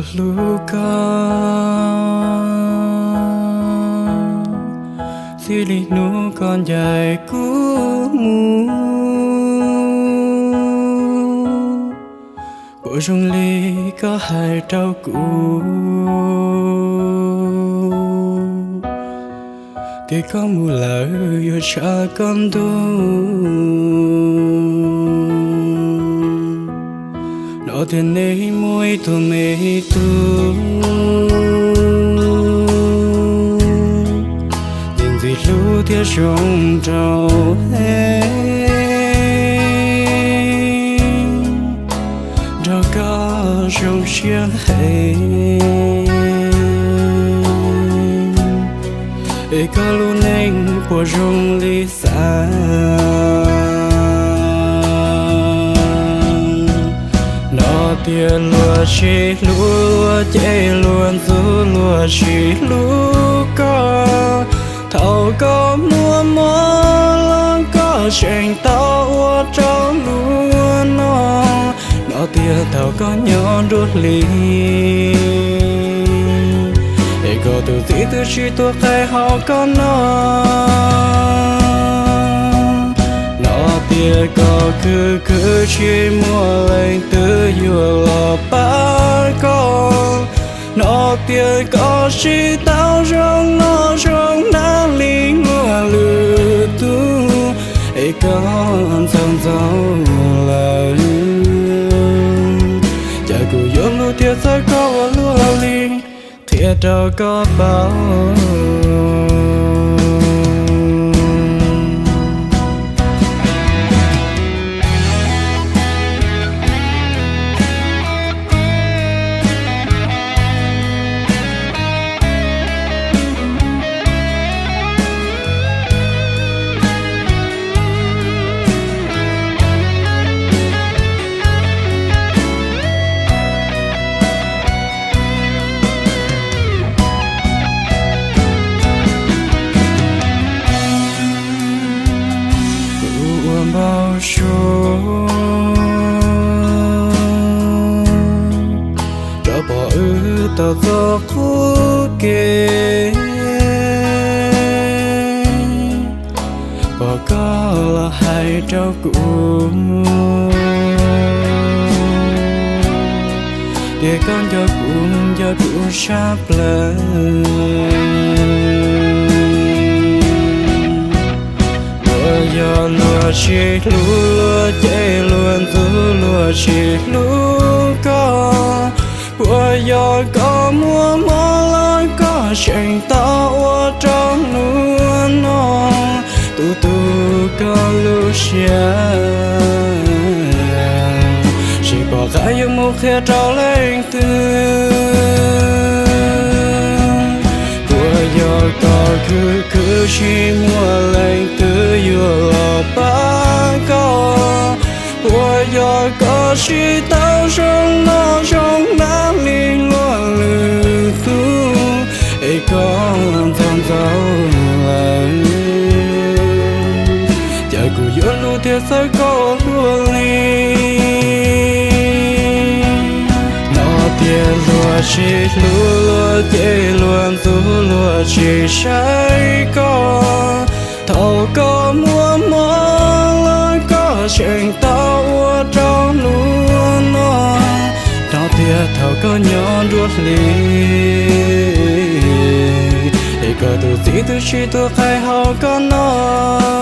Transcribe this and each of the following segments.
Hlub koj, txij li hnub koj ncaim kuv mus, puas zoo li koj hais rau kuv, tias koj mus lawm yuav tshav koj ntuj. No tias nej muaj ib tug me tub, ntxim ntxim hlub thiab zoo rau heev, nrog koj zoo siab heev, es koj lub neej puas zoo li xav. No tias luag sib hlub luag ces luag ntxub luag sib hlub koj. Thaum koj muaj mob los koj tseem tau ua rau luag noj. No tias thaum koj nyob nruab hlis, es koj tus txiv twb tsis tuaj qhia hauv koj noj. No tias koj khwv khwv tsis muaj leej twg yuav los pab koj. No tias koj tsis tau zoo noj zoo hnav li luag lwm tus, es koj ntxhov ntxaug lawm. Cas kuv yuav hlub thiab txhawb koj ua luaj li, qhia rau koj paub. Kuv ua npau suav rov pom wb tau txoj qub kev, pom koj los hais rau kuv tias koj nco kuv, nco kuv sab plaws. Puas yog luag sib hlub luag ces luag ntxub luag sib hlub koj? Puas yog koj muaj mob los koj tseem tau ua rau luag noj? Tu tu koj lub siab, tsis pom qab yuav mus qhia rau leej twg. Puas yog koj khwv khwv tsis muaj leej twg yuav los pab koj? Puas yog koj tsis tau zoo noj zoo hnav li luag lwm tus, es koj ntxhov ntxaug lawm? Cas kuv yuav hlub thiab txhawb koj ua luaj li. No tias luag sib hlub luag ces luag ntxub luag tsis saib koj. Thaum koj muaj mob los koj tseem tau ua rau luag noj. No tias thaum koj nyob nruab hlis, es koj tus txiv twb tsis tuaj qhia hauv koj noj.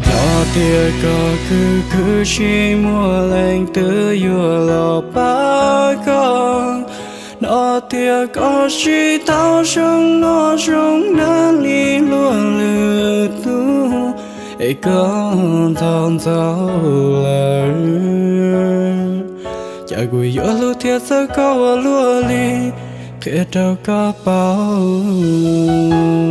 No tias koj khwv khwv tsis muaj leej twg yuav los pab koj. No tias koj tsis tau zoo noj zoo hnav li luag lwm tus, es koj ntxhov ntxaug lawm? Cas kuv yuav hlub thiab txhawb koj ua luaj li, qhia rau koj paub.